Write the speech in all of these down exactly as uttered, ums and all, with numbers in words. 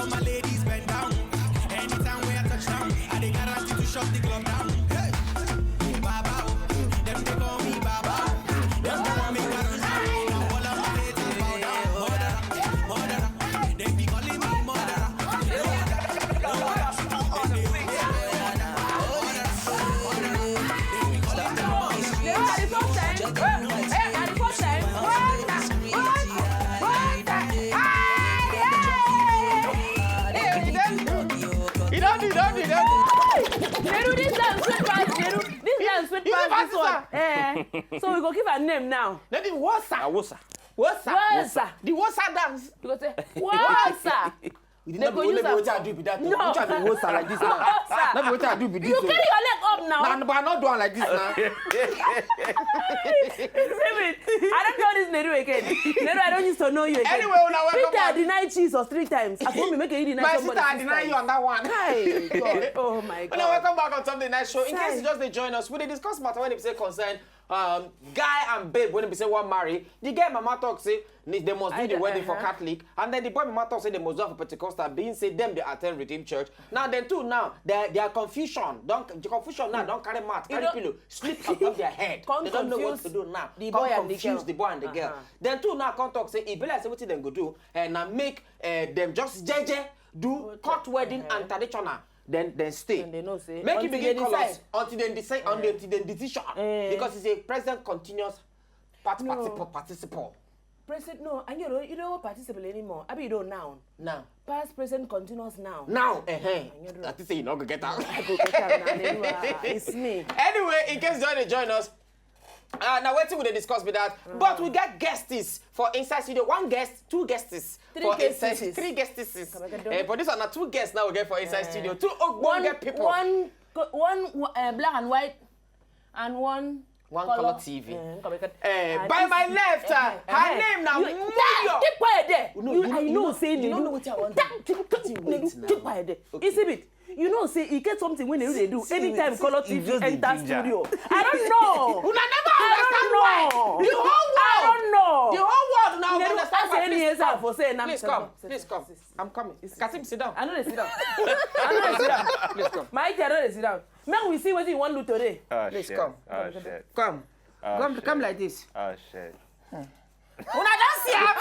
My ladies bend down. Anytime we touch down, I dey guarantee to shut the club down. Hey, Baba, oh, them they call me Baba. Them they want me to run down. Now all of my ladies bow down. Murderer, murderer. They be calling me murderer. You don't do, you don't do, you don't do. Neru, this dance sweet pass Neru. This dance sweet pass this one. Eh. So we go give her name now. Nothing worse. Awosa. Worse. Wosa. The worse dance. You go say Wosa. You They go use wetin am. Wetin I do be that. No. Which I be wosa like this now. Wosa. No be wetin I do be this. You carry your leg up now. Nah, but I not do am like this now. Exhibit. I don't know this Neru again. Neru, I don't used to know you again. Anyway, una welcome Peter back. Denied Jesus three times. I told me make you deny My somebody sister, I three deny times. you on that one. Hi, God. Oh my Una God. Welcome back on Sunday Night Show. In case Hi. You just dey join us, we dey discuss matter when e be say concern um, guy and babe when e be say wan marry. The girl mama talk say ni- they must do I the don't- wedding for uh-huh. Catholic, and then the boy mama talk say they must do am for Pentecostal, being say them dey attend Redeemed Church. Now then too now their their confusion don the confusion now don carry mat carry don't- pillow sleep on top their head. Come They don't know what confuse to do now. the Come boy and the confuse girl. The boy and the girl. Uh-huh. Then too now come talk say e be like say wetin dem go do and na make uh, dem just jeje do court wedding and traditional. Then then stay. And they know say Make e until begin they call us decide. Until dem decide until dem decide Eh. Because it's a present continuous part No. participle participle. Present no, and you don't you don't participate anymore. I mean you don't noun. Now Past, present, continuous noun. now eh eh. Anyo do. I think say you no go get am. I go get am now. They do, ah, it's me. Anyway, in case you don dey join us, uh, na wetin we dey discuss be that. But we get guests for inside studio. One guest, two guests. Three for guests. Inside, three guests. Come again, Eh, but this one na two guests now we get for inside Eh. studio. Two One ogbonge people. one co- one uh, black and white and one One color. color T V. Eh, come again. Eh, And by this my is- left, uh, eh, her eh, name na you- Muyo. Keep quiet there. No, You- you know- I you know know- say you you don't know do. Wetin I want That- do. Wetin wait now? Keep quiet there. Okay. Exhibit. You know say e get something wey Neru dey do See, anytime see, color see, T V you just dey enter ginger. Studio. I don't know. Una never I understand don't why. know. The whole I world. Don't know. The whole world now Neru, understand as why. any Please answer come. For say na Please come. Please come. I'm coming. Kasim, sit down. I no dey sit down. I no dey sit down. Please come. My dear, I no dey sit down. Make we see wetin you wan do today. Oh, Please shit. Come. Oh, shit. Come. Oh, Come. shit. Come like this. Oh, shit. Una don see am.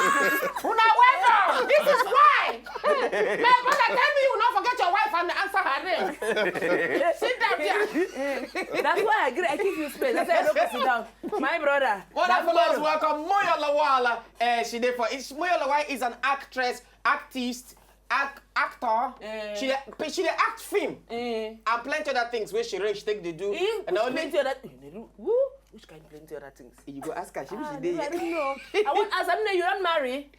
Una welcome. This is why. My brother tell me you no forget your wife and answer her name. Sit down there. That's why I agree. I give you space. That's why I no go sit down. My brother. Wonderful That's us welcome Moyo Lawal. Uh, she dey for it's Moyo Lawal is an actress, artist, act, actor. Eh. She dey, she dey act film Eh. and plenty other things wey she range take dey do. Eh, And which only plenty other you know, who? Which kind plenty other things? You go ask her, she Ah, she dey no, I here. don't know. I want ask. I mean, you don't marry.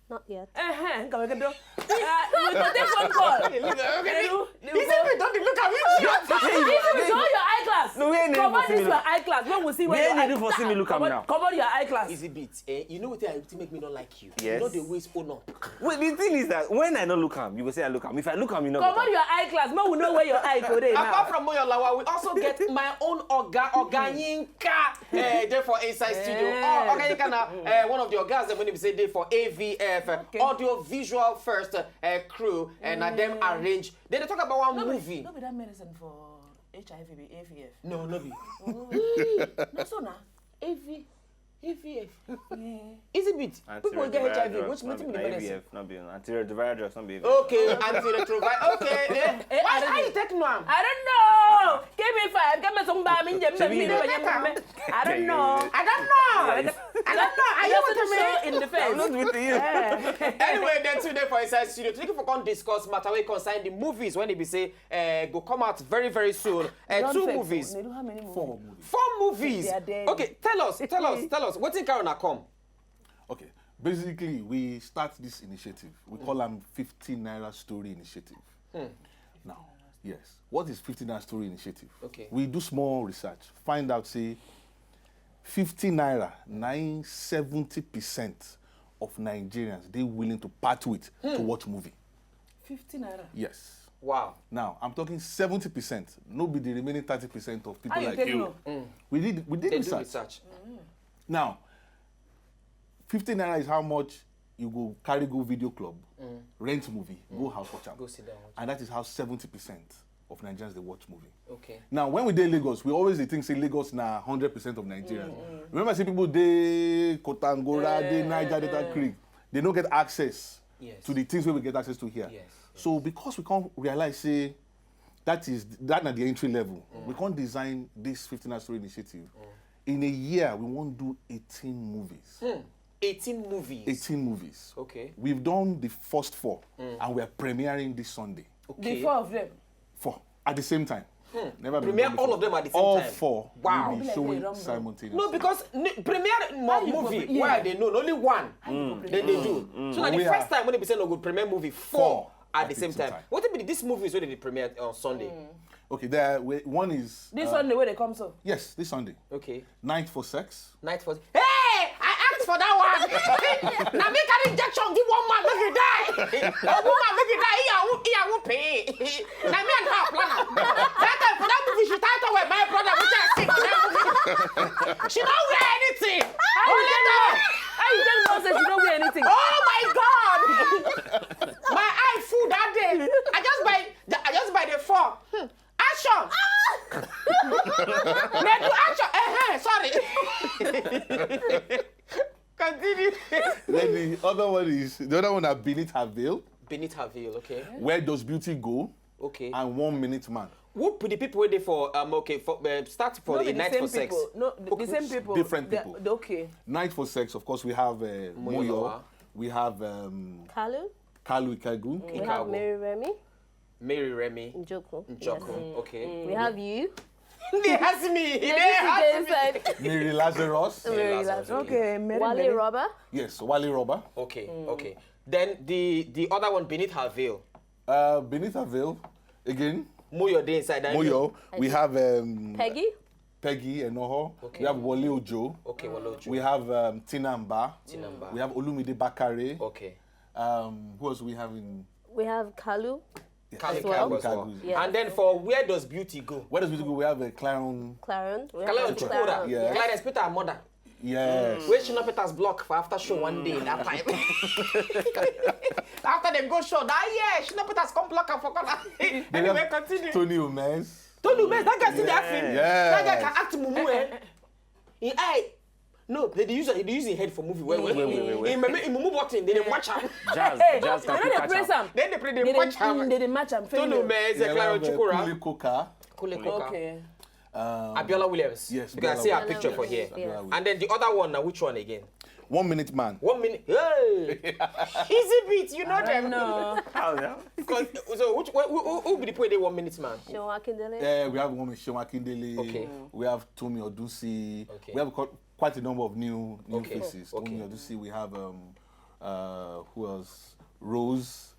Not yet. Uh-huh. Come on, come on. Uh, we go take phone call. Hey, look, okay, They do- they Is go- it me? Don't dey look at me. If you show your eyeglass, No, where Neru cover for see this me your look? eyeglass. When we see where Where your Neru eye- for see me look am cover- now? Cover your eyeglass. Easy beat. Eh? You know what I think make me not like you. Yes. You know the ways own up. Well, the thing is that when I no look am, you go say I look am. If I look am, you no Cover look am. Your eyeglass. Make we know where your eye go dey now. Apart from Moyo Lawal, we also get my own Oga, Oga Yinka. Eh, dey for inside studio. Yeah. Oh, Oga Yinka na eh, one of the ogas dem wey be say dey for A V F, Okay. audio visual first eh, crew, and na dem arrange. They dey talk about one No be, movie. No be that medicine for H I V be A V F. No, no be. No, so na A V, A V F. Easy beat. People wey get H I V, Antiretroviral which drugs, wetin be no the be- medicine? A V F, no be antiretroviral drugs, no be A V F. Okay, antiretroviral. Okay, eh. Eh, Why I don't how you take no am? I don't know. Give me five. Give me some bam. Inje, Shebi you inje, know. inje, inje. I don't know. I don't know. Yes. I don't know. Are you Just with to me? Show in the face. I'm not with you. Eh. Anyway, then today for inside studio, thank you for come discuss matter wey concern the movies when e be say uh, go come out very very soon. Uh, Don't two vex. Movies. They do how many movies? Four movies. Four movies. They are there. Okay, tell us, tell us, tell us. What thing carry una come? Okay. Basically, we start this initiative. We call them fifty Naira Story Initiative. Now, yes. What is fifty Naira Story Initiative? Okay. We do small research, find out, say, fifty Naira, nine seventy percent of Nigerians they willing to part with to watch movie. Fifty naira. Yes. Wow. Now, I'm talking seventy percent, no be the remaining thirty percent of people How you like take you. Know? We did, we did They do research. Research. Now, fifty naira is how much you go carry go video club, rent movie, go house watch am. Go sit down. And that is how seventy percent of Nigerians dey watch movie. Okay. Now, when we dey Lagos, we always dey think say Lagos na hundred percent of Nigerians. Remember say people dey Kotangora, dey Niger Delta Creek, they no get access Yes. to the things wey we get access to here. Yes, So because we come realize say that is that na the entry level, we come design this fifteen Hours Story Initiative. In a year, we wan do eighteen movies. eighteen movies. Eighteen movies. Okay. We've done the first four, and we're premiering this Sunday. Okay. The four of them. Four at the same time. Never been Premiere done all before. Of them at the same All time. Four. Wow. We'll be Be like showing they don't simultaneously. No, because n- premiere more you go movie. pre- yeah. Why they know only one? How you go Then they do. So now the We first are- time when they be saying no go premiere movie four, Four at at the the same same time. Time. What if this movie is already premiered on Sunday? Okay, there we- one is This uh, Sunday where they come so. Yes, this Sunday. Okay. Night for Sex. Night for Hey, I asked for that one. Now me carry injection give one man make he die. One woman make he die. He a who he a who pay. Now me and her plan am. That time for that movie she title with my brother which I see for that movie. She don't wear anything. How you tell me? How you tell me say she don't wear anything? Oh my God! My eye full that day. I just buy, I just buy the four. Hmm. Action! They do action. Eh, eh, sorry. Continue. Then the other one is the other one that Beneath Her Veil. Beneath Her Veil, okay. Where Does Beauty Go? Okay. And One Minute Man. Who put the people waiting for um okay for uh, start for No the be the night same for sex? People. No, the, the same people. Different They- people. they- Okay. Night for Sex, of course, we have uh, Moyo Moyo. Lowa. We have um, Kalu. Kalu Ikegu. We have Ikawo. Mary Remy. Mary Remy Njoku. Njoku. Yes. Okay. We have you. They ask me. They Mary ask me. Gay side. Mary Lazarus. Mary Lazarus. Lazarus. Okay, Mary. Wale Mary. Robber. Yes, Wale Robber. Okay. Okay. Then the the other one Beneath Her Veil. Uh, Beneath Her Veil, again, Moyo dey inside. That Moyo. We have um, Peggy. Peggy Enoho. Okay. We have Wale Ojo. Okay, Wale Ojo. We have um, Tinamba. Tinamba. We have Olumide Bakare. Okay. Um, who else we have in? We have Kalu. Yes, Kalu As well. Ikawo as well. Yes. And then for Where Does Beauty Go? Where Does Beauty go? We have a Clarion. Clarion. We Clarion have Chukwura. Yes. Clarence Peter Amoda. Yes. Where Shina Peters block for after show one day that time. After they go show that year, Shina Peters come block am for corner. Then we Anyway, have continue. Tony Omes. Tony Umes, that guy still dey act film. Yes. That guy can act mumu eh. He eye. No, they dey use they dey use him head for movie. Well, well. Wait, wait, wait, wait. Him, him, him mumu button, they dey watch am. Jazz, Hey, jazz they can no quick dey catch press am. Am. Then they play, they They watch dey am. mm, they dey match am. Tony Failure. Umes, Yeah, we Clarion have, uh, Chukwura. Kule Koka. Kule Koka. Okay. Um, Abiola Williams. Yes, Because I Abiola see a Williams. Picture for here. Yes. And then the other one now, which one again? One Minute Man. One minute. Hey! Easy beat, you know them. No. How now? Because so which who, who, who be the play the One Minute Man? Seun Akindele. Yeah, we have one with Seun Akindele. Okay. We have Tomi Odusi. Okay. We have quite, quite a number of new new Okay. faces. Okay. Tomi Odusi. We have um, uh, who else? Rose.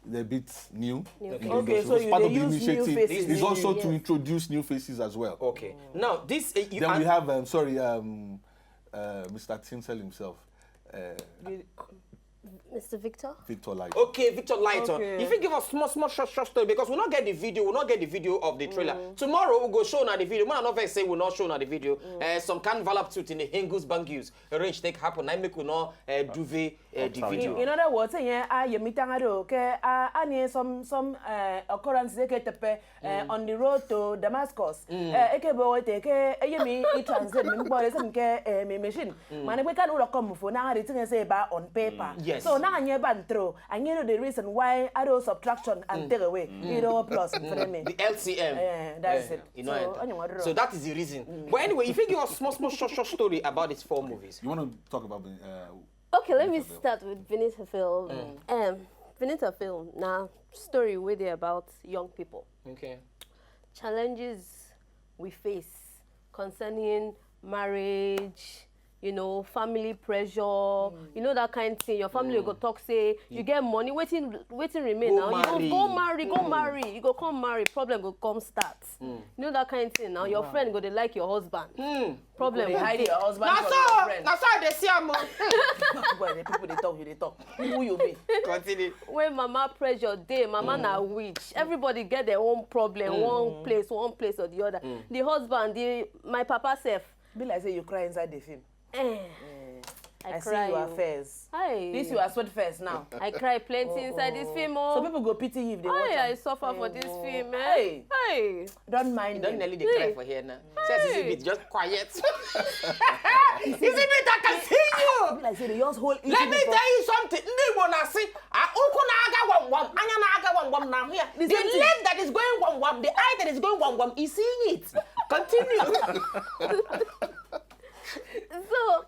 They're a bit new. New in the Okay, industry. so It's you part dey of the use new initiative. faces. It's also to Yes. introduce new faces as well. Okay. Now this uh, you Then and- we have um, sorry, um, uh, Mister Tinsel himself. Uh, Mister Victor. Victor Light. Okay, Victor Lighton. Okay. If you give us small, small, short, short story because we not get the video, we not get the video of the trailer. Tomorrow we go show now the video. Man, I not say we not show now the video. Uh, some kind of suit in the Hengus Bangus. Arrange take happen. I make we not uh, duvet uh, the Uptown video. Joe. In other words, yeah, I you meet and I do okay. I I need some some uh, occurrence they get uh, on the road to Damascus. Uh, eke bo te ke eye mi e translate mi mbọ ese nke uh, mi machine. Mane we can all come for now the thing say ba on paper. Yes. So now I ban throw. I know the reason why I do subtraction and take away. You know plus and for me. The L C M. Yeah, that's Eh, it. You know, So, enter. Onye Waduro. So that is the reason. But anyway, if you give us small, small, short, short story about these four movies. You want to talk about the? Uh, Okay, let me Beneath Her Veil. Start with Beneath Her Veil. Um, Beneath Her Veil. Now, story where they about young people. Okay. Challenges we face concerning marriage, you know, family pressure, you know that kind of thing. Your family go talk say you get money, waiting, waiting remain Go now. You go marry. Go marry, go marry. You go come marry, problem go come start. You know that kind of thing now. Your friend go they like your husband. Problem They go hide dey. your husband Now from so, your friend. now so they see am. Boy, the people they talk, you they talk. Who you be? Continue. When mama pressure dey, mama na witch. Everybody get their own problem, one place, one place or the other. The husband, the my papa sef. Be like say you cry inside the film. Eh. I see you are fairs. This you are sweat fairs now. I cry plenty inside this film. Oh. Some people go pity you if they watch. I suffer for this film, eh? Hey. Don't mind. You don't nearly dey cry for here now. Just is it just quiet. Is it me that can see you? Like say they just hold. Let me tell you something. Ndị Igbo na-asị, ụkwụ na-aga gwam gwam, anya na-aga gwam gwam na ahụ ya. The leg that is going gwam gwam, the eye that is going gwam gwam, is seeing it. Continue. So,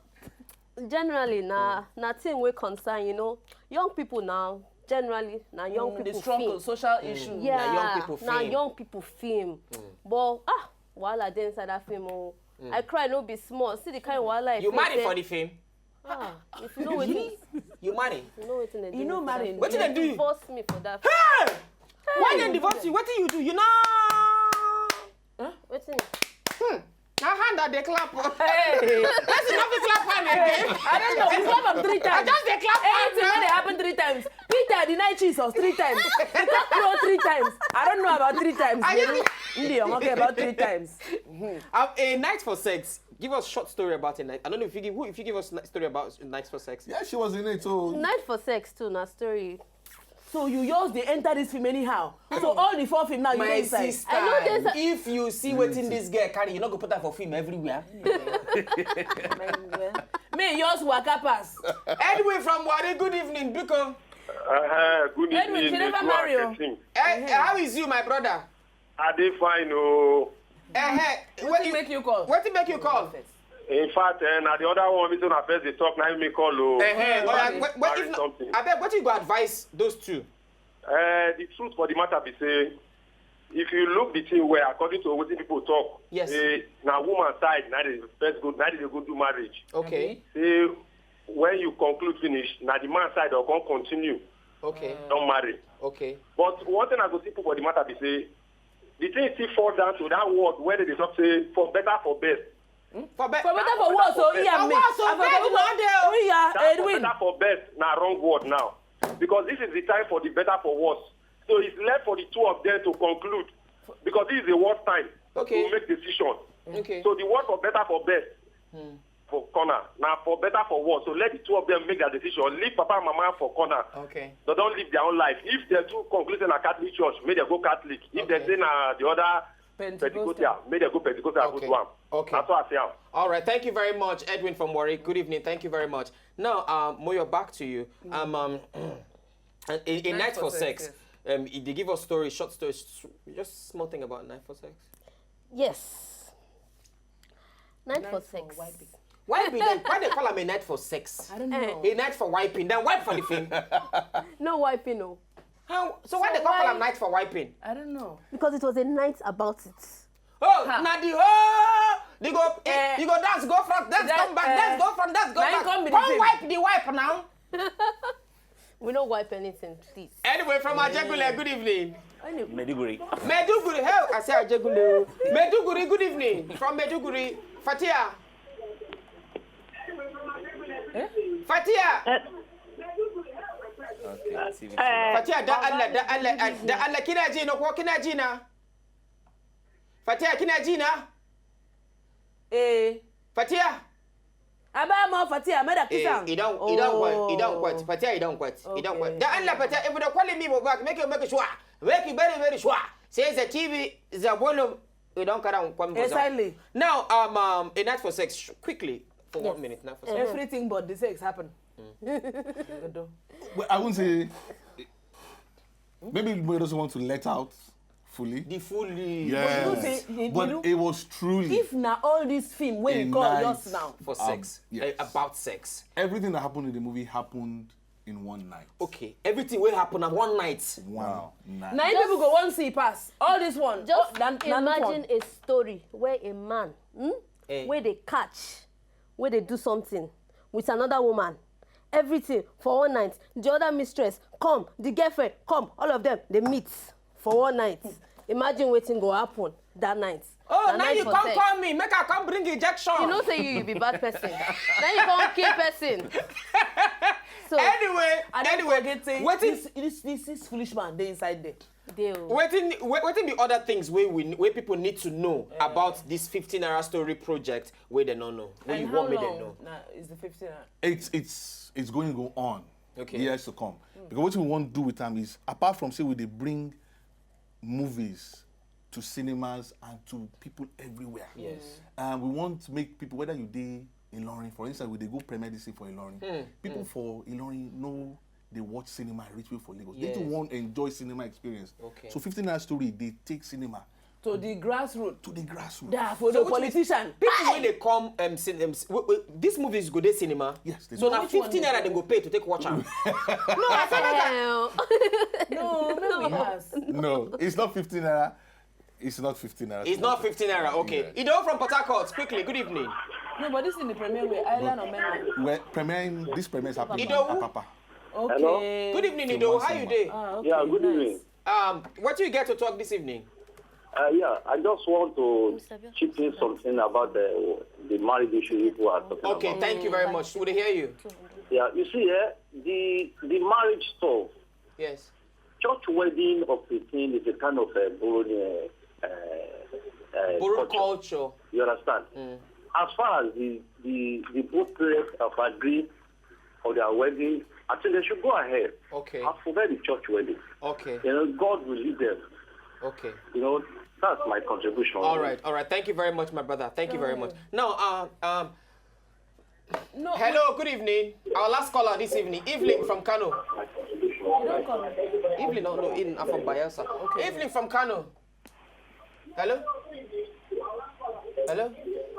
generally na na thing wey concern, you know, young people now, generally na young mm, people the struggle, film. Social mm. Issue. Yeah, na young people film. Na young people film. Mm. But ah, wahala dey inside that film. Oh, mm. I cry no be small. See the kind of wahala I you marry for the film. Ah, if you know wetin you marry. You know wetin they do. You know marry. Wetin they do you? Divorce me for that. Hey! Why they divorce you? Wetin you do? You know. Huh? Wetin? Hmm. Na hand that they clap. Hey. Person no fit clap hand again. I don't know. We clap am three times. I just they clap hand. Anything when they happen three times. Peter deny Jesus three times. He talk crow three times. I don't know about three times. Are you? Ndi okay about three times. Uh, a night for sex. Give us short story about a night. I don't know if you give who if you give us a story about nights for sex. Yeah, she was in it. So night for sex too. Na story. So you just dey enter this film anyhow. So all the four film now you dey inside. My sister, I know this. If you see wetin this girl carry, you no go put her for film everywhere. Me just waka pass. Edwin from Warri, good evening, biko. Uh, good evening. Edwin, she never marry o. Eh, how is you, my brother? I dey fine o. Eh, eh, wetin make you call? Wetin make you call? In fact, eh, na the other one wey una first dey talk na me call o. Eh, eh, oya, what, what if something. Abeg, wetin you go advise those two? Eh, the truth for the matter be say, if you look the thing well, according to wetin people talk, yes, say na woman side na dey first go, na dey go do marriage. Okay. Say when you conclude finish, na the man side go come continue. Okay. Don marry. Okay. But one thing I go still put for the matter be say, the thing still fall down to that word where they dey talk say for better for best. For, be- for better for worse o, iya me. For worse o, bed no dey o. Iya, Edwin. That for better for best na wrong word now, because this is the time for the better for worse. So it's left for the two of them to conclude, because this is the worst time to make decision. Okay. So the word for better for best for corner na for better for worse. So let the two of them make their decision. Leave papa and mama for corner. Okay. They don live their own life. If they too conclude say na Catholic church, make they go Catholic. If they say na the other Pentecostal, make they go Pentecostal and go do am. Okay. That's what I say am. All right. Thank you very much, Edwin from Warri. Good evening. Thank you very much. Now, um, Moyo, back to you. Um, um, a, a night for sex. Um, they give us story, short story, just small thing about night for sex. Yes. Night for sex. Why be they, why they call am a night for sex? I don't know. A night for wiping. Then wipe for the film. No wiping, no. How? So why they call am night for wiping? I don't know. Because it was a night about it. Oh, na the whole, you go, eh, you go dance, go front, dance, come back, dance, go front, dance, go back. Come wipe the wipe now. We no wipe anything, please. Anyway, from Ajegunle, good evening. Maiduguri. Maiduguri, hey, I say Ajegunle. Maiduguri, good evening. From Maiduguri, Fatia. Eh? Fatia. Eh. Okay, T V. Eh. Fatia, da Allah, da Allah, da Allah, kina ji na ko kina ji na? Fatia, kina ji na? Eh. Fatia. Aba mo Fatia, me da kisan. Eh, he don't, he don't quit, he don't quit. Fatia, he don't quit. He don't quit. Da Allah, Fatia, if you don't call me back, make you make sure. Make it very, very sure. Say the T V, the volume, you don't carry on. Exactly. Now, um, um, a night for sex, quickly, for one minute, night for sex. Everything but the sex happen. Well, I won't say. Maybe Moyo doesn't want to let out fully. The fully. Yes. But, you know, say, you, but you know, it was truly. If na all this film wey you call just now for sex, um, yes, eh, about sex. Everything that happened in the movie happened in one night. Okay, everything wey happen at one night. One night. Wow. Night. Nine people go one see pass. All this one. Just oh, than, than imagine one. A story where a man, hmm, eh, where they catch, where they do something with another woman. Everything for one night. The other mistress, come, the girlfriend, come, all of them, they meet for one night. Imagine wetin go happen that night. Oh, now you come call me, make I come bring injection. You know say you, you be bad person. Now you come kill person. So, Anyway, I don't anyway, forget say wetin this, this this this foolish man dey inside there. dey o. wetin we- wetin be other things wey we wey people need to know about this fifteen naira story project wey dem no know? Wey you And how want make dem long know? na is the fifteen naira? It's it's it's going to go on Okay. years to come. Because what we want to do with them is, apart from say we dey bring movies to cinemas and to people everywhere. Yes. And we want to make people, whether you dey Ilorin, for instance, we dey go premiere this thing for Ilorin. People for Ilorin know they watch cinema reach way for Lagos. They too Yes. want enjoy cinema experience. Okay. So fifteen naira story, they take cinema To the grassroots. to the grassroots. Da for So the which means politician. People wey dey come um, cin- um, s- w- w- these movies go dey cinema. Yes, they So do. na Which one fifteen dey naira dem go pay to take watch am. Hell. No, no, we ask. No, it's not fifteen naira. It's not fifteen naira. It's not fifteen naira. Okay. Yeah. Ido from Port Harcourt, quickly. Good evening. No, but this is the premiere way. Island of Men. Well, premiering, this premiere is happening Idowu? at Apapa. Okay. Good evening, Film Ido. one How you cinema. dey? Ah, okay, Yeah, good nice. Evening. Um, what do you get to talk this evening? Uh, yeah, I just want to chip in something about the the marriage issue people are talking Okay, about. Thank you very much. We dey hear you. Yeah, you see, eh, the the marriage stuff, Yes. church wedding of fifteen is a kind of a borrowed uh, uh, uh, Borrowed culture. Culture. You understand? As far as the the the both parents have agreed for their wedding, I think they should go ahead. Okay. I forget the church wedding. Okay. You know, God will lead them. Okay. You know, that's my contribution. All right. All right. Thank you very much, my brother. Thank you very much. Now, um, um, No. Hello. Good evening. Our last caller this evening, Evelyn from Kano. You don't call me. Evelyn, no, no, in from Bayelsa. Evelyn from Kano. Hello. Hello.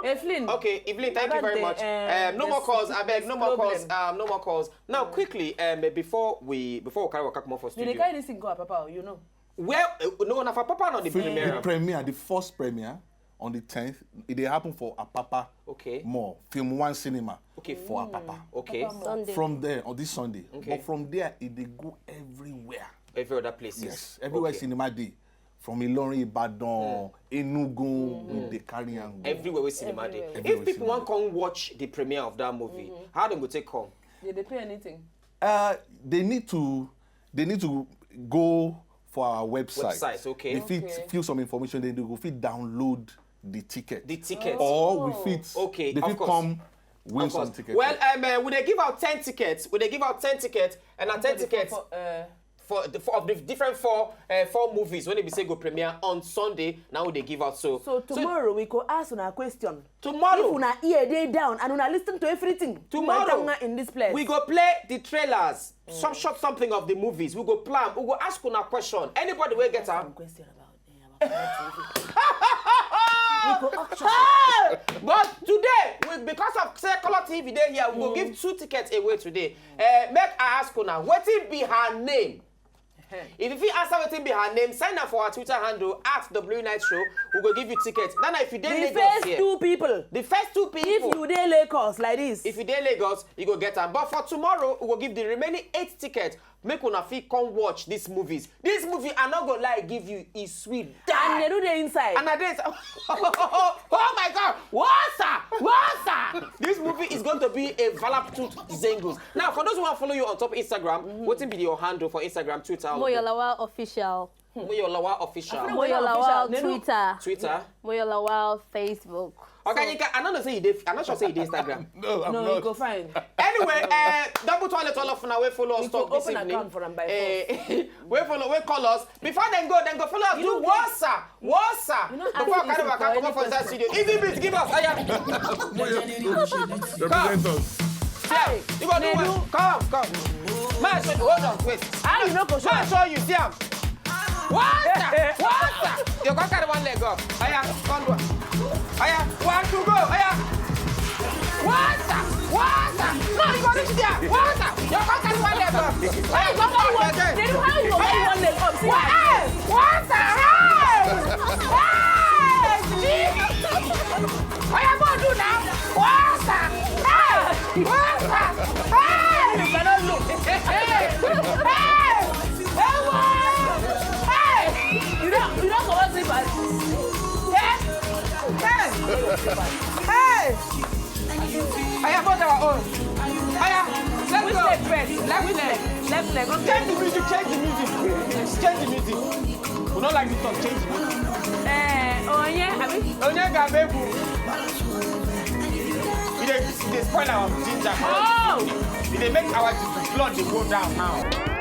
Evelyn. Okay, Evelyn, thank you About very the, much. uh, Um, no the more calls, s- I beg, this no more calls. problem. Um, no more calls. Now, quickly, um, before we before we carry our come off for Did they studio. Carry this thing go Apapa? You know. Well, uh, no, na for Papa, not the Fif- premiere. The premiere, the first premiere on the tenth, it dey happen for Apapa Okay. Mall, Film One Cinema. Okay. For Apapa. Okay. Sunday. From there, on this Sunday. Okay. But from there, it dey go everywhere. Every other places. Yes, everywhere Okay. cinema dey. From Ilorin, Ibadan, Enugu, we dey carry am go. Everywhere we cinema dey. Everywhere. Everywhere If people cinema want come watch the premiere of that movie, how dem go take come? Did they pay anything? Uh, they need to they need to go for our website. Website, okay. They fit Okay. fill some information, then they go fit download the ticket. The ticket. Or we fit Okay, they of fit course. come win Of course. some tickets. Well, um, uh, we dey give out ten tickets. We dey give out ten tickets, and na ten tickets For, uh, for the, for, of the different four uh, four movies wey be say go premiere on Sunday. Now we dey give out so. So tomorrow we go ask una question. Tomorrow. If una ear dey down and una listen to everything. Tomorrow, Una in this place. We go play the trailers, some short something of the movies. We go plan. We go ask una question. Anybody wey get Some am. question about. Eh, about we go auction. But today, we, because of say Color T V dey here, we go give two tickets away today. Uh, make I ask una, wetin be her name? If you fit answer wetin be her name, sign up for our Twitter handle at W Night Show. We go give you tickets. Nana, if you dey The Lagos first here, two people. The first two people. If you dey Lagos like this. If you dey Lagos, you go get am. But for tomorrow, we go give the remaining eight tickets. Make una fit come watch these movies. This movie, I no go lie, give you is sweet. And they do the inside. And I dey. Oh my God! What's up? What's up? This movie is going to be a valap to zengos. Now, for those who want to follow you on top Instagram, what will be your handle for Instagram, Twitter? Moyolawa official. Moyolawa official. Moyolawa Moyolawa Nedu. Twitter. Twitter. Moyolawa Facebook. Okay, Yinka, I don't know say you dey. I'm not sure say you dey Instagram. No, I'm No, not. You go fine. Anyway, uh, double toilet all of una wey follow us You go talk this open evening. Account for am by Eh, wey follow, wey call us. Before dem go, dem go follow us. You Do no what's up? What's up? You no ask Before I me carry for waka any comot for inside question. Studio. Easy beat, give us. Oya. Represent us. Hey, you go do what? Come, come. Man, show you. Hold on, wait. How you no go show Man, am? Show you. See am. What's up? What's up? You go carry one leg up. Oya, come do. Oya, one, two, go. Oya. What's up? What's up? No, you go reach there. What's up? You go carry one leg up. Oya, come back again. They do how you go carry one leg up. See, Hey, what's up? Hey! Hey! Oya, go do now. What's up? Hey! What's up? Hey! You cannot look. Hey! Hey! Hey! Hey! Hey! You don't, you don't go see by. Hey! Hey! Hey! Oya, go do our own. Oya, let's go. Left leg, left leg. Okay. Change the music, change the music, change the music. We don't like this song, change the music. Eh, oh yeah, abi. Onye ga-abụ egwu. E dey e dey spoil our ginger. Oh. E dey make our blood dey go down now.